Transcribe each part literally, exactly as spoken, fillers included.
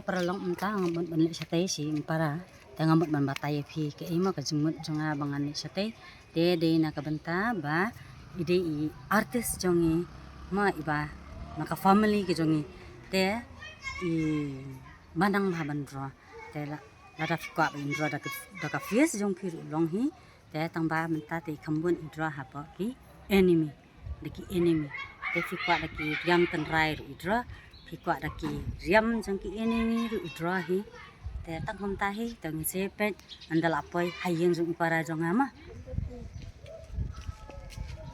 Paralok, mynta nga mut ban leit shatei sha ïing para. Te nga mut ban batai ïa phi kaei mo ka jingmut jong nga ba ngan leit shatei. Te dei na ka bynta ba i dei i artist jong ngi mo, i ba na ka family ka jong ngi. Te i ba nang bha ban draw. Te la, lada phi kwah ba in draw da ka, da ka face jong phi ruh long hi. Te tang ba mynta te i kham bun i draw hapoh ki enemy. Da ki enemy. Te phi kwah da ki riam tynrai ruh i draw. Phi kwah da ki riam jong ki enemy ruh i draw hi. Te tang kumta hi, te ngin sa peit ynda la poi ha ïing jong i para jong nga mo.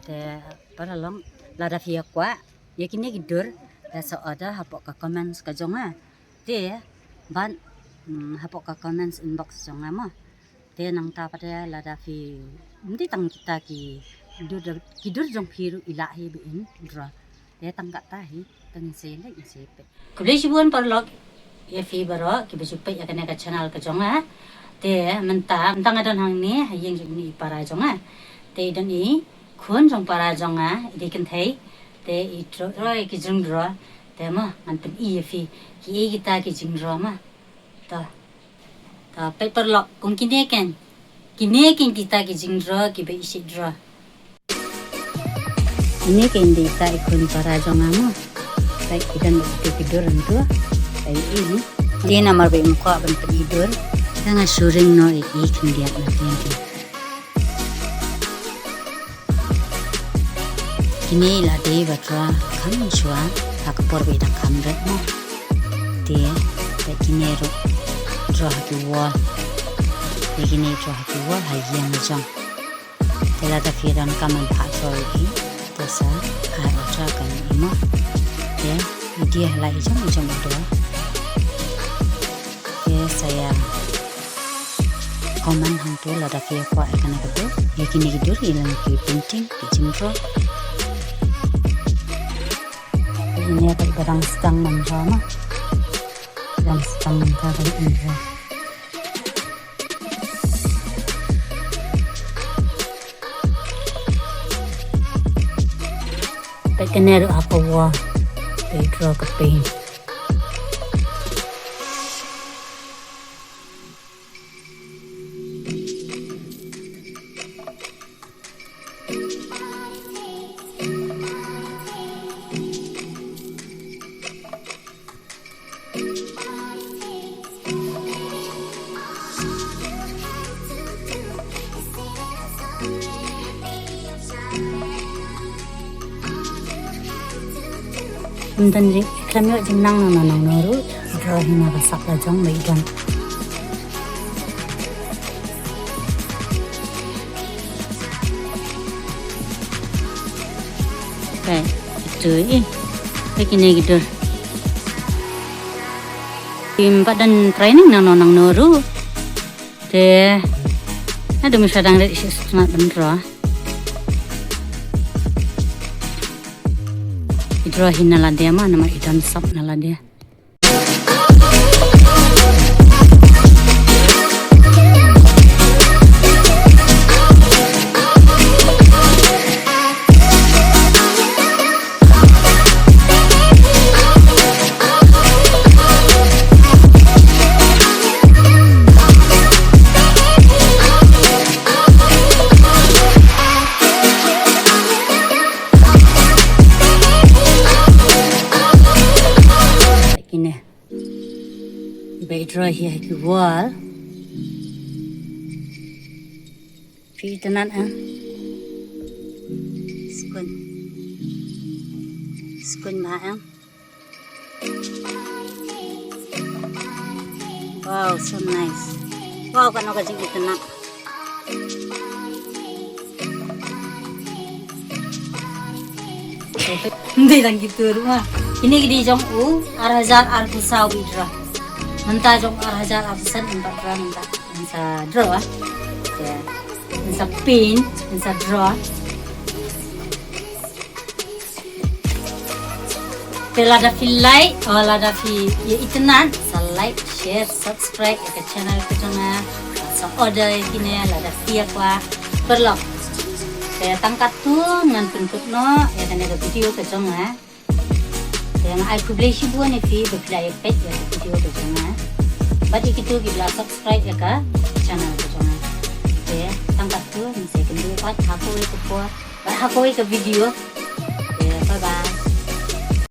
Te paralok, lada phi ïa kwah ïa kine ki dur, te sa order hapoh ka comments ka jong nga. Te ban, hmm, hapoh ka comments inbox jong nga mo. Te nangta pat te lada phi, ym dei tang kita ki dur, ki dur jong phi ruh i lah hi ba in draw. Te tang kata hi, tang ngin sa leit ngin sa peit. Khublei shibun paralok ïa phi baroh kiba ju peit ïa kane ka channel ka jong nga. Te mynta, mynta nga don hangne ha ïing jong i para jong nga. Te i don i khun jong para jong nga, i dei kynthei. Te i draw, draw ïa ki jingdraw. Te mo ngan pyni ïa phi kiei kita ki jingdraw mo. To. To peit paralok, kum kine kein. Kine kein kita ki jingdraw kiba i shu draw. Kine kein dei kita i khun para jong nga mo. Peit ki don bad ki dur hangto. Peit i ni. Te namar ba im kwah ban pyni dur, te nga shu ring noh ïa i khyndiat na kine kein. Kine i la dei ba draw kham shuwa ha ka por ba i dang kham rit mo. Te peit kine ruh draw ha ki wall. Te kine draw ha ki wall ha ïing la jong. Te lada phi donkam ban phah draw ïa i, te sa ai order ka ïa i mo. Te i die ha la i jong i jong i draw. Te sa ïa comment hangto lada phi ïa kwah ïa kane ka dur, ïa kine ki dur, ïa lane ki painting, ki jingdraw. Ine pat ba dang sdang mynta mo. Dang sdang mynta ban draw. Peit kane ruh ha ka wall. Peit draw ka paint. Ym don jingkhlem ïoh jingnang nangno nangno ruh, draw hi na ka sak la jong ba i don. Peit, ito i. Peit kine ki dur. Ym pat don training nangno nangno ruh. Te naduh mynshwa dang rit shisha sngewtynnat ban draw. I draw hi na lade mo, namar i don sap na lade. Kine. Ba i draw hi ha ki wall. Phi itynnad em? Skun. Skun bha em? Wow, so nice. Wow, kano ka jingitynnad. Ym dei tang kito ruh ma. Kine ki dei jong u ar hajar arphew saw ba i draw. Mynta jong u ar hajar arphew san, mynta draw, mynta. Mynta draw ah. Te mynta paint, mynta draw. Te lada phi like, oh, lada phi ïa itynnad, sa like, share, subscribe ïa ka channel ka jong nga. Sa order ïa kine lada phi ïa kwah. Paralok. Te tang katto ngan pynkut noh ïa kane ka video ka jong nga. Te nga ai khublei shibun ïa phi ba phi la ïa peit ïa ka video ka jong nga. Bad ïa kito kiba la subscribe ïa ka channel ka jong nga. Te tang katto, ngin sa ïakynduh pat ha kawei ka por bad ha kawei ka video. Te bye bye.